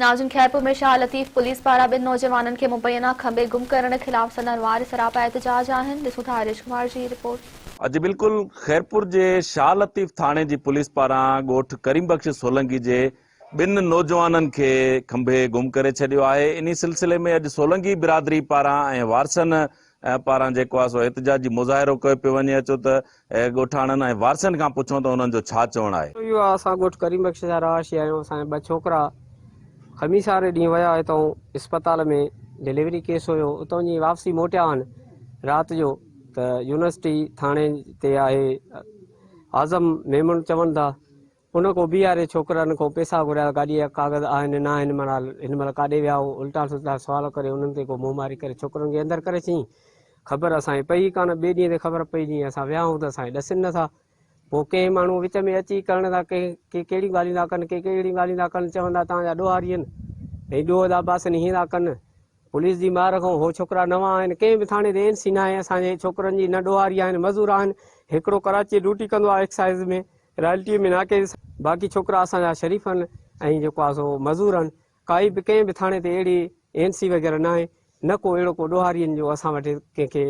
ناظرين خيرپور ۾ شاهه لطيف پوليس پاران ٻن نوجوانن کي مبينا کنڀي گم ڪرڻ خلاف سندن وارث سراپا احتجاج آهن ڏسون ٿا هريش ڪمار جي رپورٽ. جي بلڪل خيرپور جي شاهه لطيف ٿاڻي جي پوليس پاران ڳوٺ ڪريم بخش سولنگي جي ٻن نوجوانن کي کنڀي گم ڪري ڇڏيو آهي انهي سلسلي ۾ اڄ سولنگي برادري پاران ۽ وارثن پاران جيڪو آهي سو احتجاجي مظاهرو ڪيو پيو وڃي اچو ته ڳوٺاڻن ۽ وارثن کان پڇون ته انهن جو ڇا چوڻ آهي. اهو آهي اسان ڳوٺ ڪريم بخش جا رهواسي آهيون اسان جا ٻه ڇوڪرا خميس واري ڏينهن ويا هتان اسپتال ۾ ڊليوري ڪيس هيو اتان جي واپسي موٽيا آهن رات جو ته يونيورسٽي ٿاڻي تي آهي اعظم ميمڻ چون ٿا ان کان بيهاري ڇوڪرن کان پئسا گهريا گاڏيء جا ڪاغذ آهن نه آهن معنيٰ هن مهل ڪاڏي ويا هو الٽا سلٽا سوال ڪري انهن تي ڪو منهن ماري ڪري ڇوڪرن کي اندر ڪري ڇڏيائين خبر اسان کي پئي ئي ڪانه ٻئي ڏينهن تي خبر پئي جيئن اسان ويا آهيون ته اسان کي ڏسن نه ٿا پوء ڪنهن ماڻهو وچ ۾ اچي ڪرڻ ٿا ڪي ڪي ڪهڙيون ڳالهيون ٿا ڪن ڪي ڪهڙيون ڳالهيون ٿا ڪن چون ٿا توهان جا ڏوهاري آهن ۽ ڏوهه ٿا باسن هيئن ٿا ڪن پوليس جي مار کان هو ڇوڪرا نوان آهن ڪنهن به ٿاڻي تي اين سي ناهي اسان جي ڇوڪرن جي نه ڏوهاري آهن مزور آهن هڪڙو ڪراچي ڊيوٽي ڪندو آهي ايڪسائيز ۾ رائلٽي ۾ ناڪي باقي ڇوڪرا اسان جا شريف آهن ۽ جيڪو آهي سو مزور آهن ڪائي به ڪنهن به ٿاڻي تي اهڙي اين سي وغيره ناهي نه ڪو اهڙو ڪو ڏوهارين جو اسان وٽ ڪنهن کي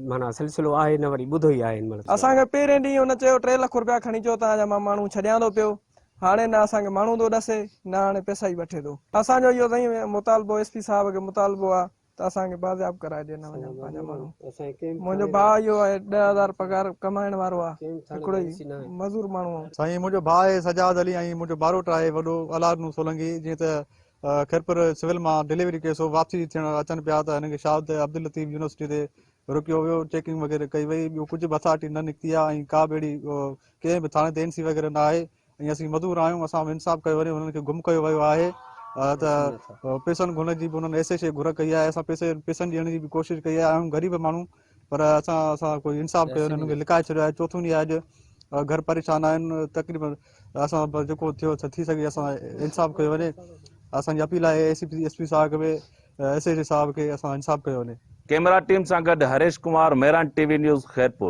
معنيٰ سلسلو آهي نه وري ٻڌو ئي آهي هن مهل. اسان کي پهرين ڏينهن هن چيو ٽي لک روپيا کڻي اچو توهان جا مان ماڻهو ڇڏيان ٿو پيو هاڻي نه اسان کي ماڻهو ٿو ڏسي نه هاڻي پئسا ئي وٺي ٿو. اسان جو اهو سائين مطالبو ايس پي صاحب کي مطالبو آ ته اسان کي بازياب ڪرائي ڏنا وڃن پنهنجا ماڻهو. منهنجو ڀاء اهو آهي 10,000 پگهار ڪمائڻ وارو آ هڪڙو ئي مزور ماڻهو آ. سائين منهنجو ڀاء آهي سجاد علي ۽ منهنجو ٻاروٽ آهي وڏو الله ڏنو سولنگي جيئن ته خيرپور سول مان ڊليوري ڪيس هو واپسي ٿيڻ اچن پيا ته هنن کي شاهه عبداللطيف يونيورسٽي تي رڪيو ويو چيڪنگ وغيره ڪئي وئي ٻيو ڪجهه به اٿارٽي نه نڪتي آهي ۽ ڪا به اهڙي ڪنهن به ٿاڻي تي اين سي وغيره نه آهي ۽ اسين مزور آهيون اسان به انصاف ڪيو وڃي هنن کي گم ڪيو ويو آهي ته پيسن گهرڻ جي به هنن ايس ايڇ اي گهر ڪئي آهي اسان پيسي پيسن ڏيڻ جي به ڪوشش ڪئي آهي آهيون غريب ماڻهو پر اسان اسان ڪوئي انصاف ڪيو هنن کي لڪائي ڇڏيو آهي چوٿون ڏينهن اڄ گهر پريشان آهن تقريبن اسان جيڪو ٿيو ٿي سگهي اسان انصاف ڪيو وڃي اسان جي اپيل آهي ايس پي ايس پي صاحب کي به ايس ايڇ اي صاحب کي اسان انصاف ڪيو وڃي. ڪئميرا ٽيم سان گڏ Harish Kumar, Mehran T V news, Khairpur.